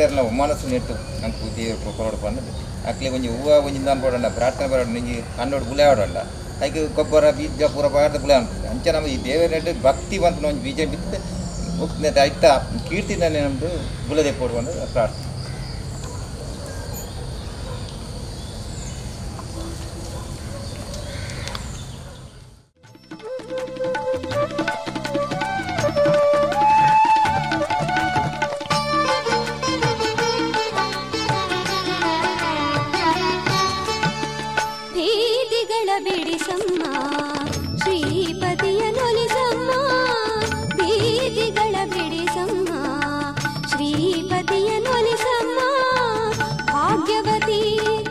ಮಾತೆರ್ನ ಮನಸ್ಸು ನೆಟ್ಟು ನಂಗೆ ದೇವರು ಕೊರಡು ಪಂಡದು ಅಕ್ಲೆ ಒಂಜಿ ಹೂವು ಒಂಜಿ ದಾನ್ ಪೋಡಂಡ ಪ್ರಾರ್ಥನೆ ಬರೋಣ ನಿಂಗೆ ಕಣ್ಣೋಡು ಬುಲೆ ಆಡೋಂಡ ಐಕ್ ಗೊಬ್ಬರ ಬೀಜ ಪೂರ ಪಾಡ್ದ ಬುಲೆ ಅನ್ಪುಂಡು ಅಂಚ ನಮ್ಮ ಈ ದೇವರ ನೆಟ್ಟು ಭಕ್ತಿ ಬಂತು ಒಂಜಿ ಬೀಜ ಬಿತ್ತು ಐತ ಕೀರ್ತಿ ನಮ್ಮದು ಬುಲದೆ ಪೋಡ್ಕೊಂಡು ಪ್ರಾರ್ಥನೆ. ಬಿಡಿಸಮ್ಮ ಶ್ರೀಪತಿಯ ನೊಲಿಸಮ್ಮ ಭೀತಿಗಳ ಬಿಡಿಸಮ್ಮ ಶ್ರೀಪತಿಯ ನೊಲಿಸಮ್ಮ ಭಾಗ್ಯವತಿ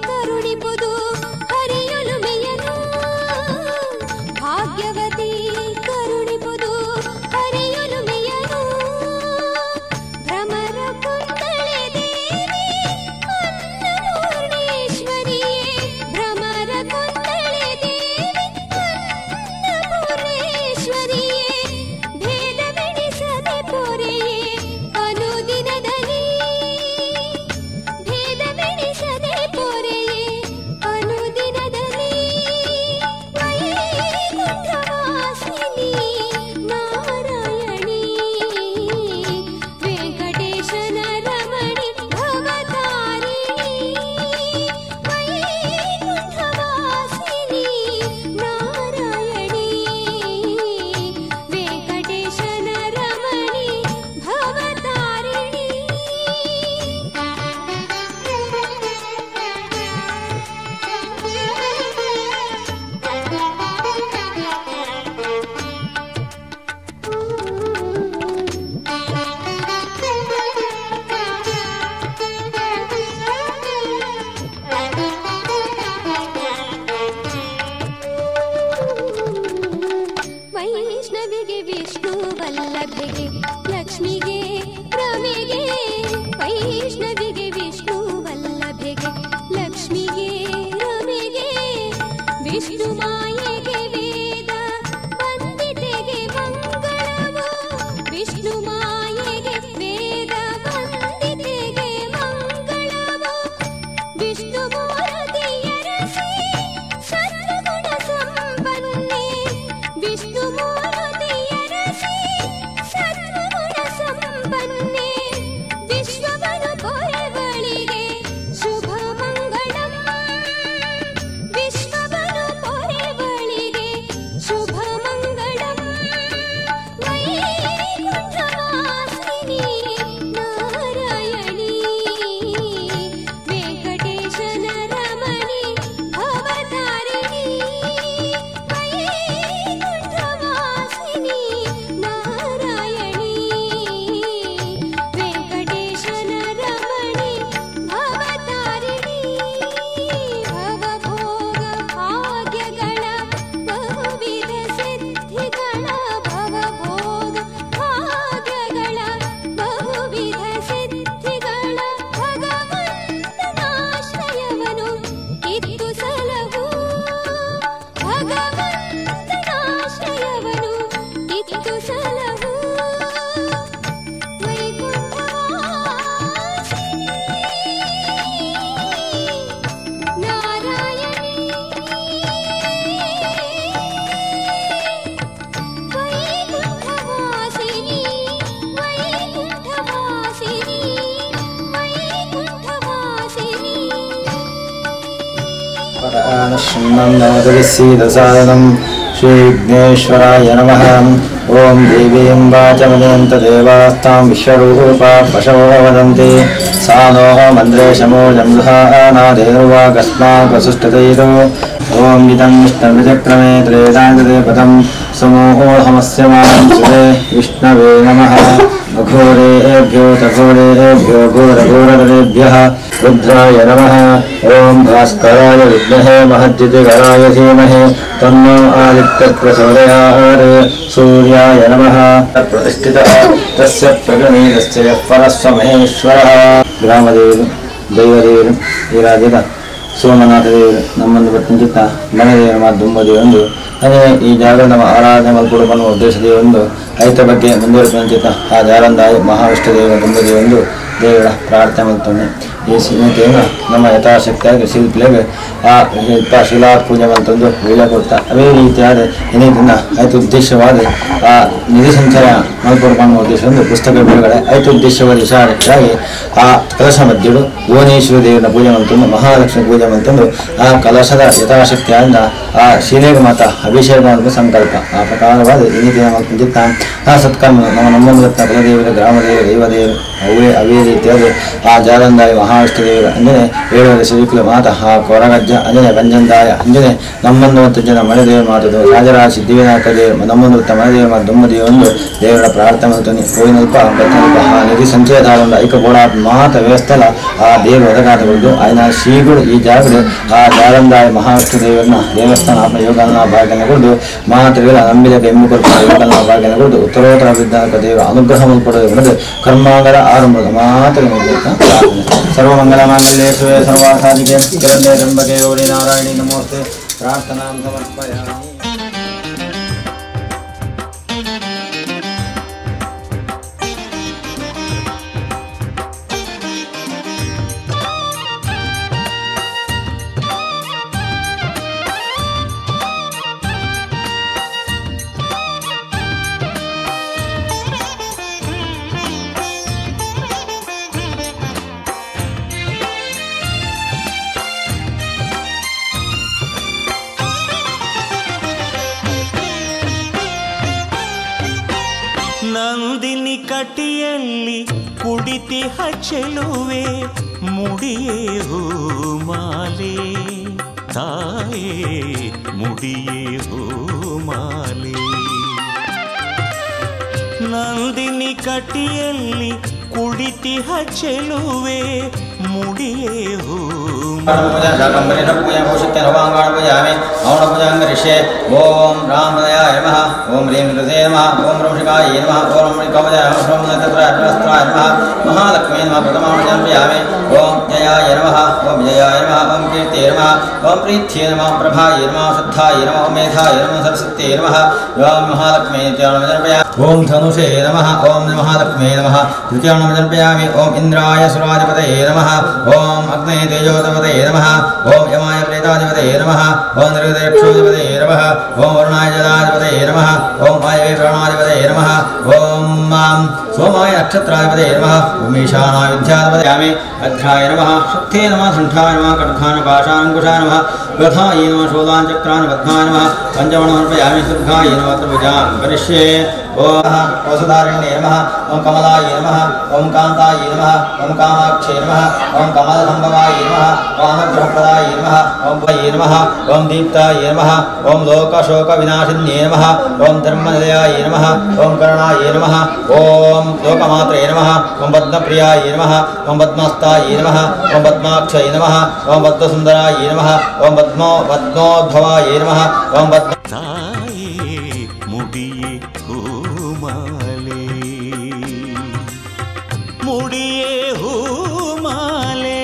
ಕರುಣಿಪುದು ಹರಿಯೊಲುಮೆಯನು ಭಾಗ್ಯವತಿ ಕರುಣಿಪುದು ಹರಿಯೊಲುಮೆಯನು ಭ್ರಮರ ಕುಂದಳೆ ದೇವಿ ಅನ್ನಪೂರ್ಣೇಶ್ವರಿಯೇ ಭ್ರಮರ ಕುಂದಳೆ ದೇವಿ ಅನ್ನಪೂರ್ಣೇಶ್ವರಿಯೇ ಭೇದವೆಣಿಸದೆ ಪೊರೆಯೇ ಅನುದಿನದಲ್ಲಿ ಭೇದವೆಣಿಸದೆ ಪೊರೆಯೇ ಅನುದಿನದಲ್ಲಿ ವೈಕುಂಠವಾಸಿನಿ ನಾರಾಯಣಿ ವೆಂಕಟೇಶನ ರಮಣಿ ಭವತಾರಿಣಿ ವೈಕುಂಠವಾಸಿನಿ ನಾರಾಯಣಿ ವೆಂಕಟೇಶನ ರಮಣಿ ಭವತಾರಿಣಿ. ವೈಷ್ಣವಿಗೆ ವಿಷ್ಣು ವಲ್ಲಭೆಗೆ ಲಕ್ಷ್ಮಿಗೆ ರಮೆಗೆ ವೈಷ್ಣವಿಗೆ ವಿಷ್ಣು ವಲ್ಲಭೆಗೆ ಲಕ್ಷ್ಮಿಗೆ ರಮೆಗೆ ವಿಷ್ಣು ಮಾಯೆಗೆ ವೇದ ವಂದಿತೆಗೆ ಮಂಗಳವು ವಿಷ್ಣು ಮಾಯೆಗೆ ವೇದ ವಂದಿತೆಗೆ ಮಂಗಳವು ವಿಷ್ಣು ಮೂರ್ತಿಯರಸಿ ಸತ್ವಗುಣ ಸಂಪನ್ನೆ ವಿಷ್ಣು ಮೂರ್ತಿಯರಸಿ ಸತ್ವಗುಣ ಸಂಪನ್ನೆ ವಿಶ್ವವನು ಪೊರೆವಳಿಗೆ ಶುಭ ಮಂಗಳಂ ವಿಶ್ವವನು ಪೊರೆವಳಿಗೆ ಶುಭ ಮಂಗಳಂ ವೈಕುಂಠವಾಸಿನಿ ನಾರಾಯಣಿ ವೆಂಕಟೇಶನ ರಮಣಿ ಭವತಾರಿಣಿ ವೈಕುಂಠವಾಸಿನಿ ನಾರಾಯಣಿ ವೆಂಕಟೇಶನ ರಮಣಿ ಭವತಾರಿಣಿ ಭವಭೋಗ ಭಾಗ್ಯಗಳ ಬಹುವಿಧ ಸಿದ್ಧಿಗಳ ಭವಭೋಗ ಭಾಗ್ಯಗಳ ಬಹುವಿಧ ಸಿದ್ಧಿಗಳ ಭಗವಂತನಾಶ್ರಯವನು ಇತ್ತು ಸಲಹು ಭಗವಂತನಾಶ್ರಯವನು ಇತ್ತು ಸಲಹು ವೈಕುಂಠವಾಸಿನಿ ನಾರಾಯಣಿ ವೈಕುಂಠವಾಸಿನಿ ವೈಕುಂಠವಾಸಿನಿ ವೈಕುಂಠವಾಸಿನಿ. परानश्रन्नन्दमदविस्सीदसादनं श्रीविघ्नेश्वराय नमः। ॐ देवीं वाचमजयन्त देवास्तां विश्वरूपा पशवो वदन्ति सा नोः मन्द्रेशमो जम्बुहानादेर्वाकस्मात् वसुष्ठतैरो। ॐ इदं विष्णुविचक्रमे त्रेदाङ्गते पदं समूहोऽहमस्य मां शिवे विष्णवे नमः। अघोरेभ्यो तघोरेभ्यो घोरघोरतरेभ्यः रुद्राय नमः। ॐ भास्कराय विद्महे महद्युतिकराय धीमहि तन्नो आदित्यः प्रचोदयात्। सूर्याय नमः। प्रतिष्ठितः तस्य प्रगणीतस्य यः परः स महेश्वरः। ಗ್ರಾಮದೇವರು ದೈವದೇವರು ಈ ರಾಜ್ಯದ ಸೋಮನಾಥ ದೇವರು ನಮ್ಮನ್ನು ಬಟ್ಟಿಂಚಿತ್ತ ಮನೆದೇವರು ಮಾದುಂಬದೇವೊಂದು ಅದೇ ಈ ಜಾಗ ನಮ್ಮ ಆರಾಧನೆ ಮಲ್ಕೊಡು ಅನ್ನುವ ಉದ್ದೇಶದೇವೊಂದು ಐತ ಬಗ್ಗೆ ಮುಂದುವರಿಸಿದಂಚಿತ ಆ ಜಾರಂದಾಯ ಮಹಾವಿಷ್ಣು ದೇವ ದುಂಬದೇವೊಂದು ದೇವರ ಪ್ರಾರ್ಥನೆ ಮಾಡ್ತಾನೆ. ಈ ಸೀಮತೆಯನ್ನು ನಮ್ಮ ಯಥಾಶಕ್ತಿಯಾಗಿ ಶಿಲ್ಪಿಗೆ ಆ ಶಿಲ್ಪ ಶಿಲಾ ಪೂಜೆ ಅಂತಂದು ವೀಳ್ಯ ಕೊಡ್ತಾ ಅದೇ ರೀತಿಯಾದ ಏನೇದನ್ನ ಆಯ್ತು ಉದ್ದೇಶವಾದ ಆ ನಿಧಿ ಸಂಚಾರ ಮಲ್ಪಡ್ಕೊಂಡು ಉದ್ದೇಶ ಒಂದು ಪುಸ್ತಕ ಬಿಡುಗಡೆ ಆಯ್ತು ಉದ್ದೇಶವಾದ ವಿಚಾರಕ್ಕಾಗಿ ಆ ಕಲಶ ಮಧ್ಯಡು ಭುವನೇಶ್ವರ ದೇವರ ಪೂಜೆ ಅಂತಂದು ಮಹಾಲಕ್ಷ್ಮಿ ಪೂಜೆ ಅಂತಂದು ಆ ಕಲಶದ ಯಥಾಶಕ್ತಿಯಿಂದ ಆ ಶಿಲೆಗೆ ಮಾತ ಅಭಿಷೇಕ ಮಾಡುವ ಸಂಕಲ್ಪ ಆ ಪ್ರಕಾರವಾದ ಈ ರೀತಿಯ ಮಲ್ಪಂಚಿತ್ತ ಆ ಸತ್ಕರ್ಮ ನಮ್ಮ ನಮ್ಮ ಕುಲದೇವರು ಗ್ರಾಮದೇವರು ದೈವದೇವರು ಅವೇ ಅವೇ ರೀತಿಯಾದ ಆ ಜಾಲಂದಾಯ ಮಹಾವಿಷ್ಣು ದೇವರು ಅಂಜನೆ ಏಳುವರೆ ಶ್ರೀಕುಲ ಮಾತ ಆ ಕೊರಗಜ್ಜ ಅಂಜನೆ ಪಂಜಂದಾಯ ಅಂಜನೆ ನಮ್ಮನ್ನು ಜನ ಮಳೆದೇವರು ಮಾತದು ರಾಜರಾಜ ಸಿದ್ಧಿವಿನಾಯಕ ದೇವರು ನಮ್ಮನ್ನು ಮಳೆದೇವರು ಮಾತು ದುಮ್ಮದೇವೊಂದು ದೇವರ ಪ್ರಾರ್ಥನೆ ಮಾಡ್ತಾನೆ. ಕೋಯಿನಲ್ಪ ಬತ್ತನಲ್ಪ ಆ ನಿಧಿ ಸಂಚಯದಾರೊಂದು ಐಕಗೋಡ ಮಾತ ವ್ಯವಸ್ಥೆಲ ಆ ದೇವರು ಒದಗಾದಗಳು ಆಯ್ನ ಶ್ರೀಗಳು ಈ ಜಾಗಡೆ ಆ ಜಾಲಂದಾಯ ಮಹಾವಿಷ್ಣು ದೇವರನ್ನ ದೇವಸ್ಥಾನ ಆತ್ಮ ಯೋಗನ ಭಾಗ್ಯನ ಕೊಡು ಮಾತೃಗಳ ನಂಬಿದ ಎಮ್ಮು ಕೊಟ್ಟು ಯೋಗನ ಭಾಗ್ಯನ ಕೊಡು ಉತ್ತರೋತ್ತರ ವಿಜ್ಞಾನಕ ದೇವರ ಅನುಗ್ರಹ ಕೊಡೋದು ಕರ್ಮಾಂಗದ ಆರಂಭದ ಮಾತ್ರ ಪ್ರಾರ್ಥನೆ. ಸರ್ವಮಂಗಲ ಮಾಂಗಲ್ಯೇ ಶಿವೆ ಸರ್ವಾಸಾಧಿಕೆ ಶರಣ್ಯೇ ತ್ರ್ಯಂಬಕೆ ಗೌರಿ ನಾರಾಯಣಿ ನಮೋಸ್ತೆ ಪ್ರಾರ್ಥನಾಂ ಸಮರ್ಪಯಾಮಿ. ನಂದಿನಿ ಕಟಿಯಲ್ಲಿ ಕುಡಿತಿಹ ಚೆಲುವೆ ಮುಡಿಯೇ ಹೂಮಾಲೆ ತಾಯೇ ಮುಡಿಯೇ ಹೂಮಾಲೆ. ನಂದಿನಿ ಕಟಿಯಲ್ಲಿ ಕುಡಿತಿಹ ಚೆಲುವೆ ಮುಡಿಯೇ ಓಂ ರಾಮದಯಾಯ ನಮಃ ಓಂ ಹ್ರೀಂ ಹೃದಯ ನಮಃ ಓಂ ಋಷಿಕಾಯ ನಮಃ ಓಂ ಕವಜಾಯ ನಮಃ ನಕ್ಷತ್ರಾಯ ನಮಃ ಮಹಾಲಕ್ಷ್ಮೀ ನಮಃ ಪ್ರಥಮಾಮಿ ಓಂ ಜಯಾಯ ನಮಃ ಓಂ ವಿಜಯಾಯ ನಮಃ ಓಂ ಕೀರ್ತಿಯೇ ನಮಃ ಓಂ ಪ್ರೀತ್ಯೇ ನಮಃ ಪ್ರಭಾಯ ನಮಃ ಶ್ರದ್ಧಾಯ ನಮಃ ಓಂ ಮೇಧಾಯ ನಮಃ ಸರಸ್ವತ್ಯೇ ನಮಃ ಓಂ ಮಹಾಲಕ್ಷ್ಮೀ ಓಂ ಧನುಷೇ ನಮಃ ಓಂ ಮಹಾಲಕ್ಷ್ಮೀ ನಮಃ ತೃತೀಯಾಮಿ ಓಂ ಇಂದ್ರಾಯ ಸುರಾಧಿಪತಯೇ ನಮಃ ಓಂ ಅಗ್ನಯೇ ತೇಜೋಧಿಪತಯೇ ನಮಃ ಓಂ ಯಮಾಯ ಪ್ರೇತಾಧಿಪತಯೇ ನಮಃ ಓಂ ನಿರ್ಗತಯಕ್ಷೋಧಿಪತಯೇ ನಮಃ ಓಂ ವರುಣಾಯ ಜಲಾಧಿಪತಯೇ ನಮಃ ಓಂ ವಾಯವೆ ಪ್ರಾಣಾಧಿಪತಯೇ ನಮಃ ಓಂ ಸೋಮಾಯ ನಕ್ಷತ್ರಾಧಿಪತಯೇ ನಮಃ ಓಂ ಈಶಾನಾಯ ವಿದ್ಯಾಧಿಪತಯಾಮಿ ಅಧ್ಯಾಯ ನಮಃ ಶಕ್ತೇ ನಮಃ ಶಂಠಾಯ ನಮಃ ಖಡ್ಗಾನ ಪಾಶಾಂಕುಶಾಯ ನಮಃ ಗಧಾಯ ನಮಃ ಶೂಲಾಂಚಕ್ರಾನ್ ಪದ್ಮಾಯ ನಮಃ ಪಂಚಮಣಮರ್ಪಯಾಮಿ ದುರ್ಗಾಯ ನಮಃ ತ್ರಿಭುಜಾಂ ಕರಿಷ್ಯೆ. ಓಂ ವಸುಧಾರಿಣ್ಯೇ ನಮಃ ಓಂ ಕಮಲಾಯ ನಮಃ ಓಂ ಕಾಂತಾಯ ನಮಃ ಓಂ ಕಾಮಾಕ್ಷೇ ನಮಃ ಓಂ ಕಮಲಸಂಭವಾಯ ನಮಃ ಓಂ ಅನುಗ್ರಹಪ್ರದಾಯ ನಮಃ ಓಂ ವೈ ನಮಃ ಓಂ ದೀಪ್ತಾಯ ನಮಃ ಓಂ ಲೋಕಶೋಕವಿನಾಶಿನ್ಯೇ ನಮಃ ಓಂ ಧರ್ಮನಿಲಯಾಯ ನಮಃ ಓಂ ಕರುಣಾಯ ನಮಃ ಓಂ ಲೋಕಮಾತ್ರೇ ನಮಃ ಓಂ ಪದ್ಮಪ್ರಿಯಾಯ ನಮಃ ಓಂ ಪದ್ಮಸ್ತಾಯ ನಮಃ ಓಂ ಪದ್ಮಾಕ್ಷಯ ನಮಃ ಓಂ ಪದ್ಮಸುಂದರಾಯ ನಮಃ ಓಂ ಪದ್ಮೋದ್ಭವಾಯ ನಮಃ ಓಂ ಪದ್ಮ ತಾಯೇ ಮುಡಿಯೇ ಹೂಮಾಲೆ ಮುಡಿಯೇ ಹೂಮಾಲೆ.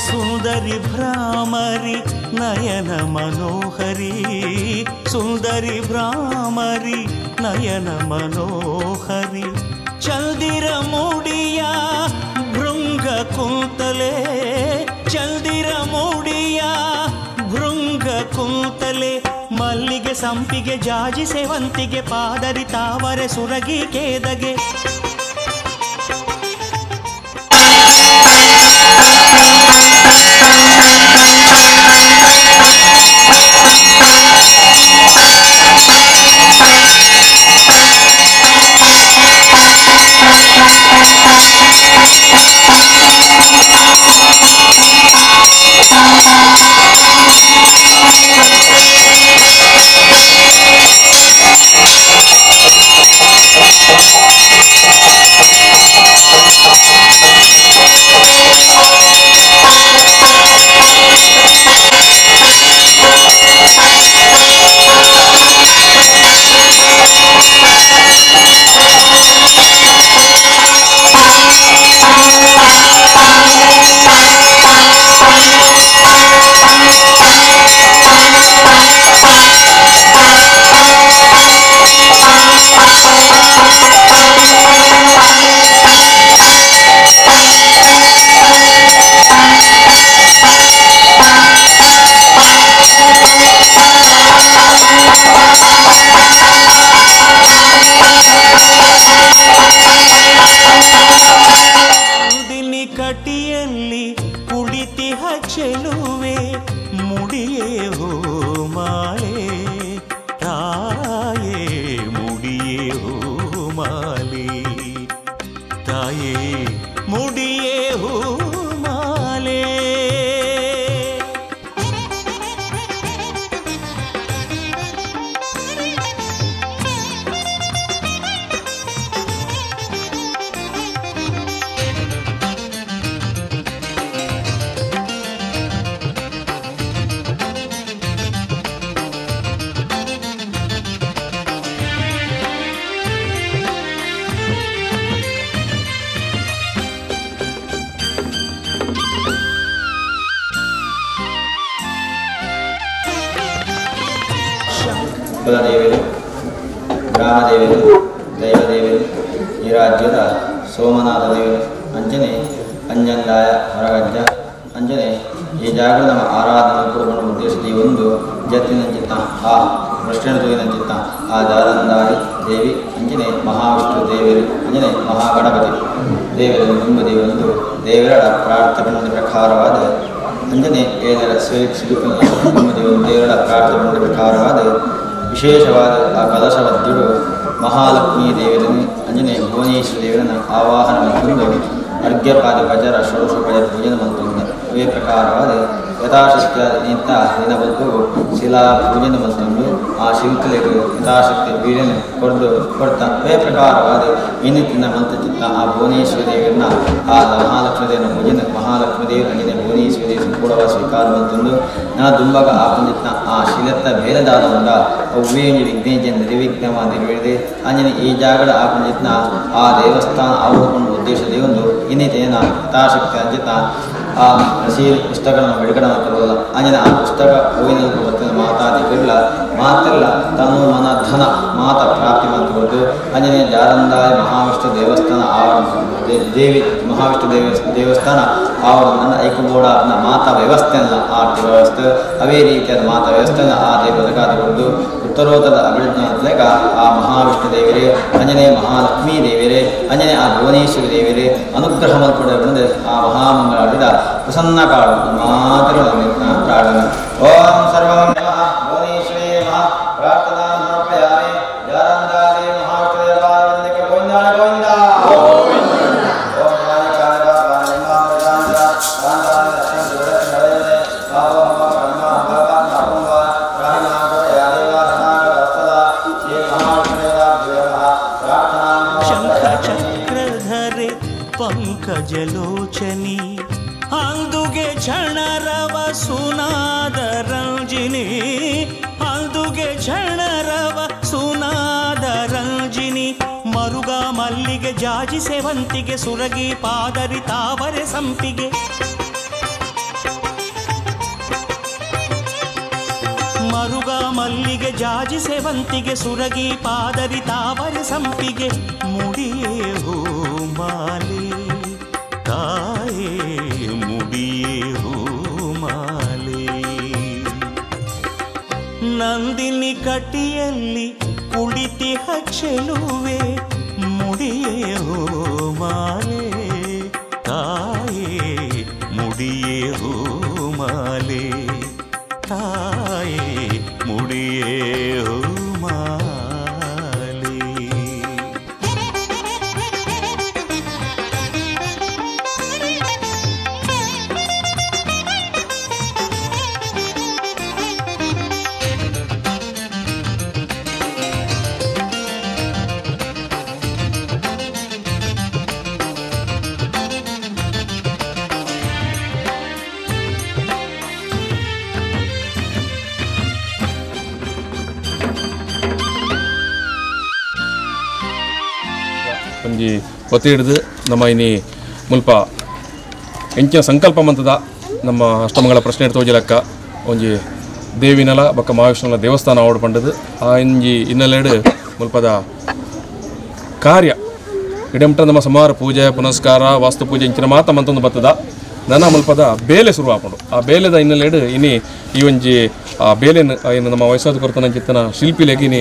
ಸುಂದರಿ ಭ್ರಾಮರಿ ನಯನ ಮನೋಹರಿ ಸುಂದರಿ ಭ್ರಾಮರಿ ನಯನ ಮನೋಹರಿ ಚಂದಿರ ಮುಡಿಯ ಭೃಂಗ ಕುಂತಲೆ ಚಂದಿರ ಮುಡಿಯ ಭೃಂಗ ಕುಂತಲೆ ಮಲ್ಲಿಗೆ ಸಂಪಿಗೆ ಜಾಜಿ ಸೇವಂತಿಗೆ ಪಾದರಿ ತಾವರೆ ಸುರಗಿ ಕೇದಗೆ. Thank you. ಚೆಲುವೆ ಮುಡಿಯೇ ಹೂಮಾಲೆ ತಾಯೇ ಮುಡಿಯೇ ಹೂಮಾಲೆ ತಾಯೇ ಮುಡಿಯೇ ಹೂಮಾಲೆ. ಕುಲದೇವರು, ಗ್ರಾಮದೇವರು, ದೈವದೇವರು, ಈ ರಾಜ್ಯದ ಸೋಮನಾಥ ದೇವರು, ಅಂಜನೆ ಅಂಜಂದಾಯ ಹೊರಗಜ್ಜ ಅಂಜನೆ ಈ ಜಾಗದ ನಮ್ಮ ಆರಾಧನೆ ಕೊಡುವ ಉದ್ದೇಶದ ಈ ಒಂದು ಜತ್ತಿನಂಚಿತ್ತ ಆ ಪ್ರಶ್ನೆ ತೂಗಿನಂಚಿತ್ತ ಆ ಜಾರಂದಾಯಿ ದೇವಿ ಅಂಜನೆ ಮಹಾವಿಷ್ಣು ದೇವರು ಅಂಜನೆ ಮಹಾಗಣಪತಿ ದೇವರು ತುಂಬ ದೇವರೊಂದು ದೇವರ ಪ್ರಾರ್ಥನೆ ಪ್ರಕಾರವಾದ ಅಂಜನೆ ಏದರ ಸಿಲುಕಿನ ದೇವರು ದೇವರ ಪ್ರಾರ್ಥನೆ ಪ್ರಕಾರವಾದ ವಿಶೇಷವಾದ ಆ ಕಲಶವದ್ಯುಡು ಮಹಾಲಕ್ಷ್ಮೀ ದೇವರನ್ನು ಅಂಜನೆ ಭುವನೇಶ್ವರ ದೇವರನ್ನು ಆವಾಹನ ಮಂತೊಂದು ಅರ್ಘ್ಯಪಾದ ಪಜರ ಷೋಡಶೋಪಜರ ಪೂಜನ ಮಂತೊಂದು ಇವೇ ಪ್ರಕಾರವಾದ ಯಥಾಶಕ್ತಿಯ ನಿಂತ ದಿನಬದ್ದು ಶಿಲಾ ಪೂಜನ ಮಂತೊಂದು ಆ ಶಿಲ್ಕಲೆಗೆ ಯಥಾಶಕ್ತಿ ವೀರ್ಯನ ಕೊಡ್ದು ಕೊಡ್ತಾ ಇವೇ ಪ್ರಕಾರವಾದ ಇನ್ನಿತ್ತಿನ ಮಂತ್ರಚಿತ್ತ ಆ ಭುವನೇಶ್ವರ ದೇವರನ್ನ ಆ ಮಹಾಲಕ್ಷ್ಮೀ ದೇವರ ಪೂಜನ ಮಹಾಲಕ್ಷ್ಮೀ ದೇವರು ಅಂಜನೆ ಭುವನೇಶ್ವರ ದೇವರು ಸಂಪೂರ್ಣವಾದ ಸ್ವೀಕಾರ ಮಂತೊಂದು ನಾ ದುಂಬಾಗ ಆ ಪಂಜಿತ್ನ ಆ ಶಿಲತ್ತ ಭೇದದಾದ ಅವ್ವೇ ವಿಘ್ನೇಜ ನಿರ್ವಿಘ್ನವ ನೆರವೇರಿದೆ ಅಂಜನೆ ಈ ಜಾಗದ ಆ ಪಂಜಿತ್ನ ಆ ದೇವಸ್ಥಾನ ಆವರಿಸಿಕೊಂಡು ಉದ್ದೇಶದ ಒಂದು ಇನ್ನಿತೇನ ಯಥಾಶಕ್ತಿ ಅಂಜಿತ ಆ ರಸೀದಿ ಪುಸ್ತಕಗಳನ್ನು ಬಿಡುಗಡೆ ಮಾಡ್ತಿರೋಲ್ಲ ಅಂಜನೆ ಆ ಪುಸ್ತಕ ಹೂವಿನ ಮತ್ತು ಮಾತಾದಿಗಳಿಲ್ಲ ಮಾತಿಲ್ಲ ತನು ಮನ ಧನ ಮಾತ ಪ್ರಾಪ್ತಿ ಮಾಡ್ತಿರೋದು ಅಂಜನೆ ಜಾರಂದಾಯ ಮಹಾವಿಷ್ಣು ದೇವಸ್ಥಾನ ಆವರಣ ದೇವಿ ಮಹಾವಿಷ್ಣು ದೇವಸ್ಥಾನ ಆವರಣ ಐಕಬೋಡ ಮಾತಾ ವ್ಯವಸ್ಥೆಯಲ್ಲ ಆರ್ಥಿಕ ವ್ಯವಸ್ಥೆ ಅವೇ ರೀತಿಯಾದ ಮಾತಾ ವ್ಯವಸ್ಥೆಯನ್ನು ಆ ದೇವಿ ಬದುಕಾದುಕೊಂಡು ಉತ್ತರೋತ್ತರ ಅಭಿವೃದ್ಧಿ ಆ ಮಹಾವಿಷ್ಣು ದೇವರೇ ಅಂಜನೇ ಮಹಾಲಕ್ಷ್ಮೀ ದೇವರೇ ಅಂಜನೇ ಆ ಭುವನೇಶ್ವರಿ ದೇವರೇ ಅನುಗ್ರಹ ಮಾಡಿಕೊಡಬೇಕೆಂದು ಆ ಮಹಾಮಂಗಳಾಡಿದ ಪ್ರಸನ್ನ ಕಾಳು ಮಾತ್ರ ಪ್ರಾರ್ಥನೆ. ಓಂ ಸರ್ವಂ ನಮಃ ಭುವನೇಶ್ವರಿ ನಮಃ ಪ್ರಾರ್ಥನಾ ಸಮರ್ಪಯಾಮಿ. ಜಾರಂದಾದೇವಿ ಮಹಾವಿಷ್ಣು ದೇವಾಲಯಕ್ಕೆ ಗೋವಿಂದ ಗೋವಿಂದ. ಶಂಖಚಕ್ರಧರೆ ಪಂಕಜಲೋಚನಿ ಅಂದುಗೆ ಝಣರವ ಸುನಾದ ರಂಜಿನಿ ಅಂದುಗೆ ಝಣರವ ಸುನಾದ ರಂಜಿನಿ ಮರುಗ ಮಲ್ಲಿಗೆ ಜಾಜಿ ಸೇವಂತಿಗೆ ಸುರಗಿ ಪಾದರಿ ತಾವರೆ ಸಂಪಿಗೆ ಮರುಗ ಮಲ್ಲಿಗೆ ಜಾಜಿ ಸೇವಂತಿಗೆ ಸುರಗಿ ಪಾದರಿ ತಾವರೆ ಸಂಪಿಗೆ ಮುಡಿಯೇ ಹೂಮಾಲೆ ತಾಯೇ ಮುಡಿಯೇ ಹೂಮಾಲೆ. ನಂದಿನಿ ಕಟಿಯಲ್ಲಿ ಕುಳಿತಿಹ ಚೆಲುವೆ ಮುಡಿಯೇ ಹೂಮಾಲೆ ತಾಯೇ ಮುಡಿಯೇ ಹೂಮಾಲೆ ತಾಯೇ ಮುಡಿಯೇ ಹೂಮಾಲೆ. ಒಂಜಿ ಒತ್ತಿ ಹಿಡಿದು ನಮ್ಮ ಇನಿ ಮುಲ್ಪ ಎಂಚಿನ ಸಂಕಲ್ಪ ಮಂತದ ನಮ್ಮ ಅಷ್ಟಮಂಗಳ ಪ್ರಶ್ನೆ ತೋಜಿಲಕ್ಕ ಒಂಜಿ ದೇವಿನಲ ಬೊಕ್ಕ ಮಹಾವಿಷ್ಣುನ ದೇವಸ್ಥಾನ ಆವಡ್ ಪಂಡದು ಆ ಇಂಜಿ ಇನ್ನಲೆಡು ಮುಲ್ಪದ ಕಾರ್ಯ ಇಡಮಟ ನಮ್ಮ ಸುಮಾರು ಪೂಜೆ ಪುನಸ್ಕಾರ ವಾಸ್ತು ಪೂಜೆ ಇಂಚಿನ ಮಾತ ಮಂತೊಂದು ಬತ್ತದ ನನ್ನ ಮುಲ್ಪದ ಬೇಲೆ ಶುರು ಆಪುಂಡು ಆ ಬೇಲೆದ ಹಿನ್ನೆಲೆಡು ಇನಿ ಈ ಒಂಜಿ ಆ ಬೇಲೆನ್ ಏನು ನಮ್ಮ ವಯಸ್ಸಾದ ಕೊರತನ ಚಿತ್ತನ ಶಿಲ್ಪಿಲೆಗ್ ಇನಿ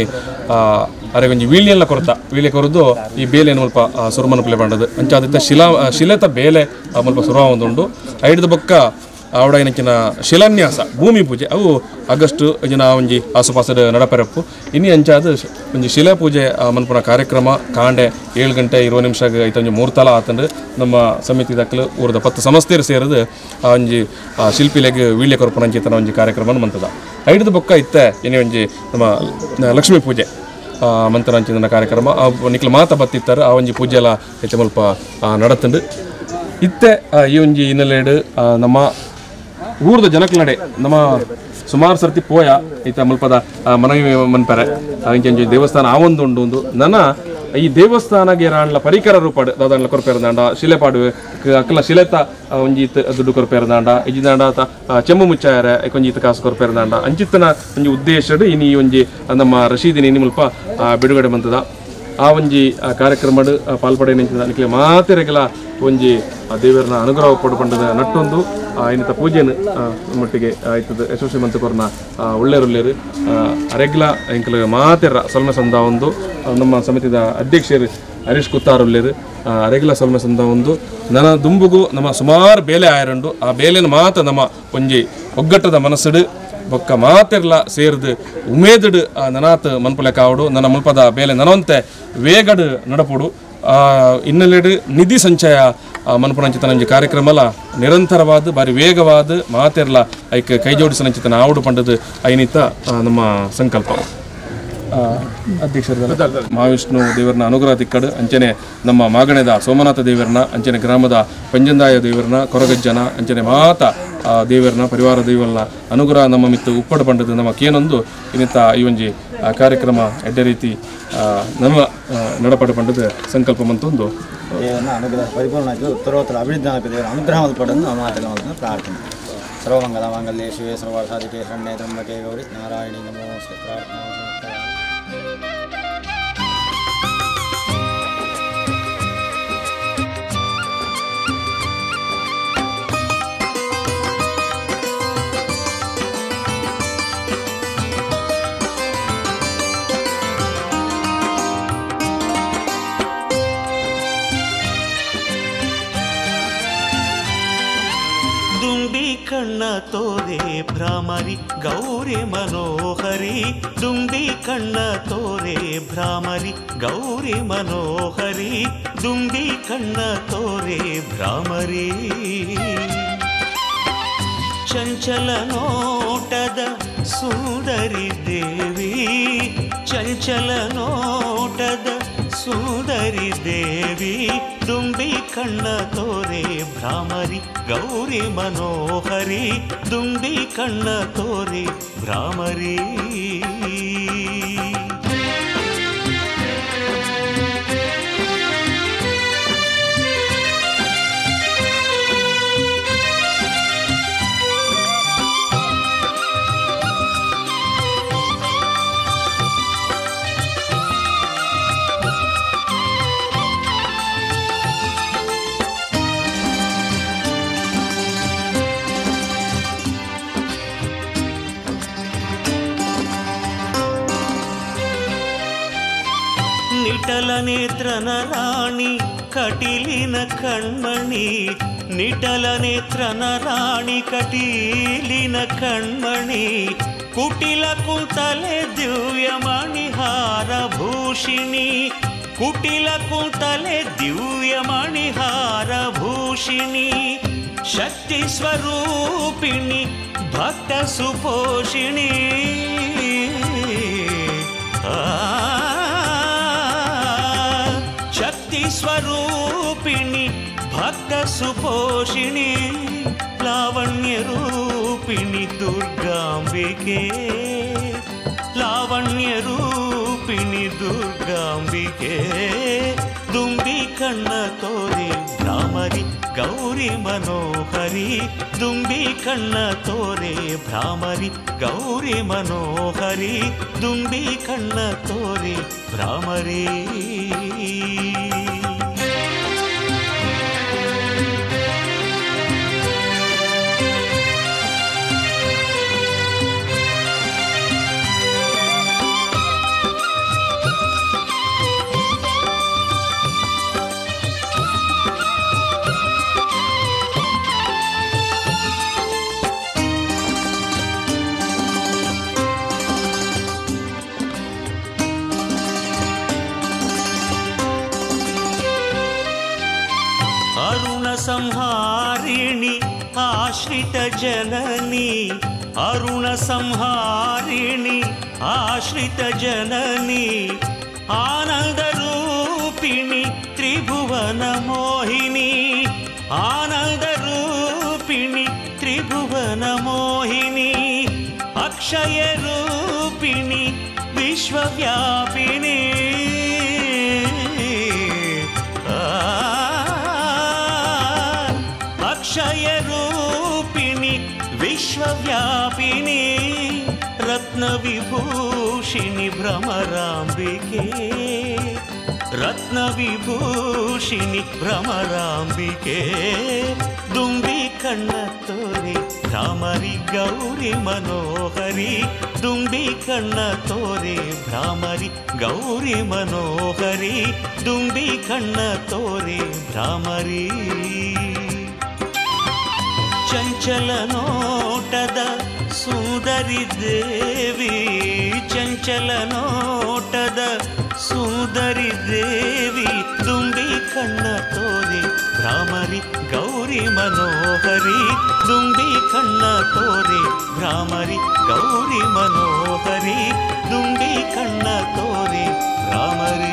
ಅರೆ ಒಂಜಿ ವೀಳ್ಯೆಲ್ಲ ಕೊರತ ವೀಳ್ಯ ಕೊರದು ಈ ಬೇಲೆನ್ ಮುಲ್ಪ ಸುರುಮನ ಪುಲೆ ಪಂಡದು ಅಂಚಾದಿತ್ತ ಶಿಲಾ ಶಿಲೆತ ಬೇಲೆ ಮುಲ್ಪ ಸುರುವಾವೊಂದುಂಡು ಐಡ್ದ ಬೊಕ್ಕ ಆವಡೈನಕಿನ ಶಿಲಾನ್ಯಾಸ ಭೂಮಿ ಪೂಜೆ ಅವು ಆಗಸ್ಟ್ ಜನ ಒಂಜಿ ಆಸುಪಾಸದ ನಡಪರಪ್ಪು ಇನಿ ಅಂಚಾದ ಒಂಜಿ ಶಿಲಾ ಪೂಜೆ ಮನ್ಪುನ ಕಾರ್ಯಕ್ರಮ ಕಾಂಡೆ 7 ಗಂಟೆ 20 ನಿಮಿಷ ಐತೊಂಜಿ ಮೂರ್ತಲ ಆತಂಡು ನಮ್ಮ ಸಮಿತಿ ದಕ್ಕಲು ಊರದ 10 ಸಂಸ್ಥೆಯರು ಸೇರಿದು ಆ ಒಂಜಿ ಶಿಲ್ಪಿಲೆಗ್ ವೀಳ್ಯ ಕೊರ್ಪುನ ಅಂಚಿತನ ಒಂಜಿ ಕಾರ್ಯಕ್ರಮ ಮಂತದ ಐಡ್ದ ಬೊಕ್ಕ ಇತ್ತೆ ಇನಿ ಒಂಜಿ ನಮ್ಮ ಲಕ್ಷ್ಮೀ ಪೂಜೆ ಮಂತರಂಚಿನ ಕಾರ್ಯಕ್ರಮ ಆ ನಿಕ್ಲ ಮಾತ ಬತ್ತಿತ್ತಾರೆ ಆ ಒಂಜಿ ಪೂಜೆಲ ಹೆಚ್ಚು ಮುಲ್ಪ ನಡತಂಡು ಇತ್ತೆ ಈ ಒಂಜಿ ಹಿನ್ನೆಲೆಡು ನಮ್ಮ ಊರದ ಜನಕ್ಲಡೆ ನಮ್ಮ ಸುಮಾರು ಸರ್ತಿ ಪೋಯ ಈತ ಮುಲ್ಪದ ಮನವಿ ಮನ್ಪರೆ ಇಂಚ ದೇವಸ್ಥಾನ ಆ ಒಂದು ಉಂಡು ಒಂದು ನನ್ನ ಈ ದೇವಸ್ಥಾನಗೆ ರಾಣ್ಲ ಪರಿಕರ ರೂಪಾಡು ದಾದಾಂಡ್ಲ ಕೊರ್ಪೇರ್ದಾಂಡ ಶಿಲೆ ಪಾಡುವೆ ಅಕ್ಕಲ ಶಿಲೆತ ಒಂಜಿ ದುಡ್ಡು ಕೊರ್ಪೇರ್ದಾಂಡ ಇಜಿದಾಂಡ ಚೆಮ್ಮು ಮುಚ್ಚಾಯರೆ ಒಂಜಿ ಈತ ಕಾಸು ಕೊರ್ಪೇರ್ದಾಂಡ ಅಂಚಿತ್ತನ ಒಂಜಿ ಉದ್ದೇಶಡ್ ಇನಿ ಒಂಜಿ ನಮ್ಮ ರಶೀದಿನ ಇನಿ ಮುಲ್ಪ ಬಿಡುಗಡೆ ಬಂತದ ಆ ಒಂಜಿ ಕಾರ್ಯಕ್ರಮಡ್ ಪಾಲ್ಪಡೆ ನಿಂಚಿದ ಮಾತೆರೆಗಲ ಒಂಜಿ ದೇವರನ ಅನುಗ್ರಹ ಪಡು ಪಂಡದ ನಟ್ಟೊಂದು ಇನ್ನಿತ ಪೂಜೆಯನ್ನು ಮಟ್ಟಿಗೆ ಆಯ್ತದ ಯಶಸ್ವಿ ಮಂತಕೊರ್ನ ಒಳ್ಳೆರುಲ್ಲೇರು ಅರೆಗ್ಲ ಎಂಕಲ ಮಾತೆರ ಸೊಲ್ಮೆ ಸಂದ ಒಂದು ನಮ್ಮ ಸಮಿತಿದ ಅಧ್ಯಕ್ಷರು ಹರೀಶ್ ಕುತ್ತಾರುಲ್ಲೇರು ಅರೆಗ್ಲ ಸೊಲ್ಮೆ ಸಂದ ಒಂದು ನನ್ನ ದುಂಬುಗು ನಮ್ಮ ಸುಮಾರು ಬೇಲೆ ಆಯರಂಡು ಆ ಬೇಲೆನ ಮಾತ ನಮ್ಮ ಒಂಜಿ ಒಗ್ಗಟ್ಟದ ಮನಸ್ಸುಡು ಬೊಕ್ಕ ಮಾತೆರ್ಲ ಸೇರ್ದು ಉಮೇದುಡು ನನಾತ್ ಮನ್ಪುಲೆ ಕಾವಡು ನನ್ನ ಮುಲ್ಪದ ಬೇಲೆ ನನವಂತೆ ವೇಗಡು ನಡಪುಡು ಹಿನ್ನೆಲೆಡು ನಿಧಿ ಸಂಚಯ ಮನ್ಪುನಂಚಿತನಂಜಿ ಕಾರ್ಯಕ್ರಮಲ ನಿರಂತರವಾದ ಬಾರಿ ವೇಗವಾದ ಮಾತೆರ್ಲ ಐಕ್ ಕೈ ಜೋಡಿಸನಂಚಿತನ ಆವಡು ಪಂಡದು ಐನಿತ ನಮ್ಮ ಸಂಕಲ್ಪ. ಅಧ್ಯಕ್ಷರ ಮಹಾವಿಷ್ಣು ದೇವರನ್ನ ಅನುಗ್ರಹ ತಿಕ್ಕಡು ಅಂಚನೆ ನಮ್ಮ ಮಾಗಣೆದ ಸೋಮನಾಥ ದೇವರನ್ನ ಅಂಚನೆ ಗ್ರಾಮದ ಪಂಜಂದಾಯ ದೇವರನ್ನ ಕೊರಗಜ್ಜನ ಅಂಚನೆ ಮಾತ ದೇವರನ್ನ ಪರಿವಾರ ದೇವರನ್ನ ಅನುಗ್ರಹ ನಮ್ಮ ಮಿತ್ತು ಉಪ್ಪಡು ಪಂಡದು ನಮ್ಮ ಕೇನೊಂದು ಇನ್ನಿತ ಈ ಒಂಜಿ ಕಾರ್ಯಕ್ರಮ ಎಡ್ಡೆ ರೀತಿ ನಮ್ಮ ನಡಪಡು ಪಂಡದ ಸಂಕಲ್ಪ ಮಂತೊಂದು ದೇವರನ್ನ ಅನುಗ್ರಹ ಪರಿಪೂರ್ಣ ಉತ್ತರೋತ್ತರ ಅಭಿವೃದ್ಧಿ ದೇವರ ಅನುಗ್ರಹ ಪಡನ್ನು ಮಾತೆಲ್ಲ ಪ್ರಾರ್ಥನೆ. ಸರ್ವಮಂಗಲ ಮಾಂಗಲ್ಯೇ ಶಿವೇ ಸರ್ವಾರ್ಥಸಾಧಿಕೆ ಶರಣ್ಯೇ ತ್ರ್ಯಂಬಕೆ ಗೌರಿ ನಾರಾಯಣಿ ನಮೋಸ್ತೆ ಪ್ರಾರ್ಥನಾ. ಕಣ್ಣ ತೋರೆ ಭ್ರಾಮರಿ ಗೌರಿ ಮನೋಹರಿ ದುಂಬಿ ಕಣ್ಣ ತೋರೆ ಭ್ರಾಮರಿ ಗೌರಿ ಮನೋಹರಿ ದುಂಬಿ ಕಣ್ಣ ತೋರೆ ಭ್ರಾಮರಿ ಚಂಚಲ ನೋಟದ ಸುಂದರಿ ದೇವಿ ಚಂಚಲ ನೋಟದ ಸುಂದರಿ ದೇವಿ ದುಂಬಿ ಕಣ್ಣ ತೋರೆ ಭ್ರಾಮರಿ ಗೌರಿ ಮನೋಹರಿ ದುಂಬಿ ಕಣ್ಣ ತೋರೆ ಭ್ರಾಮರಿ. ನಿಟಲ ನೇತ್ರನ ರಾಣಿ ಕಟೀಲಿನ ಕಣ್ಮಣಿ ನಿಟಲ ನೇತ್ರನ ರಾಣಿ ಕಟೀಲಿನ ಕಣ್ಮಣಿ ಕುಟಿಲ ಕುಂತಲೆ ದಿವ್ಯ ಮಣಿಹಾರ ಭೂಷಿಣಿ ಕುಟಿಲ ಕುಂತಲೆ ದಿವ್ಯ ಮಣಿಹಾರ ಭೂಷಿಣಿ ಶಕ್ತಿ ಸ್ವರೂಪಿಣಿ ಭಕ್ತ ಸುಪೋಷಿಣಿ ಶಕ್ತಿ ಸ್ವರೂಪಿಣಿ ಭಕ್ತ ಸುಪೋಷಿಣಿ ಲಾವಣ್ಯ ರೂಪಿಣಿ ದುರ್ಗಾಂಬಿಕೆ ಲಾವಣ್ಯ ರೂಪಿಣಿ ದುರ್ಗಾಂಬಿಕೆ ದುಂಬಿ ಕಣ್ಣ ತೋರೆ ಭ್ರಾಮರಿ ಗೌರಿ ಮನೋಹರಿ ದುಂಬಿ ಕಣ್ಣ ತೋರೆ ಭ್ರಾಮರಿ ಗೌರಿ ಮನೋಹರಿ ದುಂಬಿ ಕಣ್ಣ ತೋರೆ ಭ್ರಾಮರಿ. ಆಶ್ರಿತ ಜನನಿ ಅರುಣ ಸಂಹಾರಿಣಿ ಆಶ್ರಿತ ಜನನಿ ಆನಂದ ರೂಪಿಣಿ ತ್ರಿಭುವನ ಮೋಹಿನಿ ಆನಂದ ರೂಪಿಣಿ ತ್ರಿಭುವನ ಮೋಹಿನಿ ಅಕ್ಷಯ ರೂಪಿಣಿ ವಿಶ್ವವ್ಯಾಪಿನಿ ಅಕ್ಷಯ ರೂಪಿಣಿ ವಿಶ್ವವ್ಯಾಪಿನಿ ರತ್ನವಿಭೂಷಿಣಿ ಭ್ರಮರಾಂಬಿಕೆ ರತ್ನವಿಭೂಷಿಣಿ ಭ್ರಮರಾಂಬಿಕೆ ದುಂಬಿ ಕಣ್ಣ ತೋರಿ ಭ್ರಾಮರಿ ಗೌರಿ ಮನೋಹರಿ ದುಂಬಿ ಕಣ್ಣ ತೋರಿ ಭ್ರಾಮರಿ ಗೌರಿ ಮನೋಹರಿ ದುಂಬಿ ಕಣ್ಣ ತೋರಿ ಭ್ರಾಮರಿ ಚಂಚಲ ನೋಟದ ಸುಂದರಿ ದೇವಿ ಚಂಚಲ ನೋಟದ ಸುಂದರಿ ದೇವಿ ದುಂಬಿ ಕಣ್ಣ ತೋರಿ ಭ್ರಾಮರಿ ಗೌರಿ ಮನೋಹರಿ ದುಂಬಿ ಕಣ್ಣ ತೋರಿ ಭ್ರಾಮರಿ ಗೌರಿ ಮನೋಹರಿ ದುಂಬಿ ಕಣ್ಣ ತೋರಿ ಭ್ರಾಮರಿ.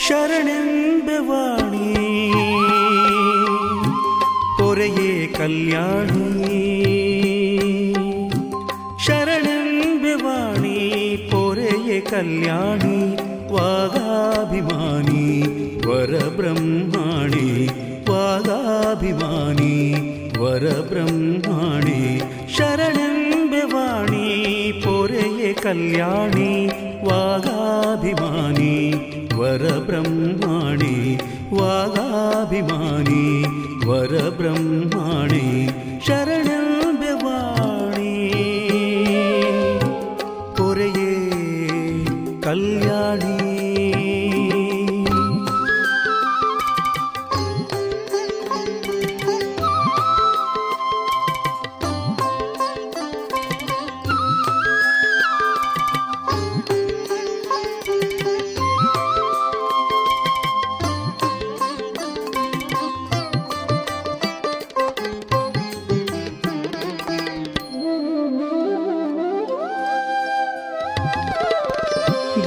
ಶರಣೆಂಬೆ ವಾಣಿ ಪೊರೆಯೇ ಕಲ್ಯಾಣಿ ಶರಣೆಂಬೆ ವಾಣಿ ಪೊರೆಯೇ ಕಲ್ಯಾಣಿ ವಾಗಾಭಿಮಾನಿ ವರಬ್ರಹ್ಮಾಣಿ ವಾಗಾಭಿಮಾನಿ ವರಬ್ರಹ್ಮಾಣಿ ಶರಣೆಂಬೆ ವಾಣಿ ಪೊರೆಯೇ ಕಲ್ಯಾಣಿ ವಾಗಾಭಿಮಾನಿ ವರಬ್ರಹ್ಮಾಣಿ ವಾಗಾಭಿಮಾನಿ ವರಬ್ರಹ್ಮಾಣಿ ಶರಣೆಂಬೆ ವಾಣಿ ಪೊರೆಯೇ ಕಲ್ಯಾಣಿ.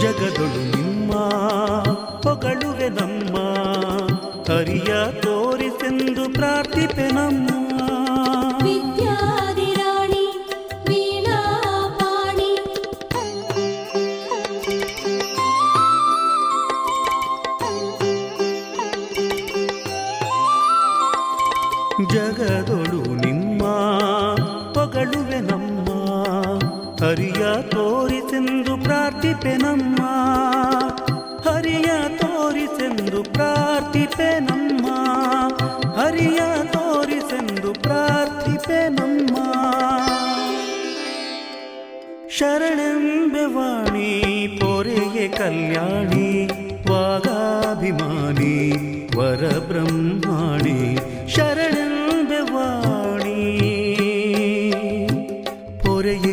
ಜಗದೊಳು ನಿಮ್ಮ ಹೊಗಳುವೆ ನಮ್ಮ ಹರಿಯ ತೋರಿಸೆಂದು ಪ್ರಾರ್ಥಿಪೆ ನಮ್ಮ. ವಿದ್ಯಾಧಿರಾಣಿ ವೀಣಾಪಾಣಿ ಜಗದೊಳು ನಿಮ್ಮ ಹೊಗಳುವೆ ನಮ್ಮ ಹರಿಯ ತೋರಿಸೆಂದು ಪ್ರಾರ್ಥಿಪೆ ನಮ್ಮ ಹರಿಯ ತೋರಿಸೆಂದು ಪ್ರಾರ್ಥಿಪೆ ನಮ್ಮ ಹರಿಯ ತೋರಿಸೆಂದು ಪ್ರಾರ್ಥಿಪೆ ನಮ್ಮ. ಶರಣೆಂಬೆ ವಾಣಿ ಪೊರೆಯೇ ಕಲ್ಯಾಣಿ ವಾಗಾಭಿಮಾನಿ ವರಬ್ರಹ್ಮಾಣಿ ಶರಣೆಂಬೆ ವಾಣಿ ಪೊರೆಯೇ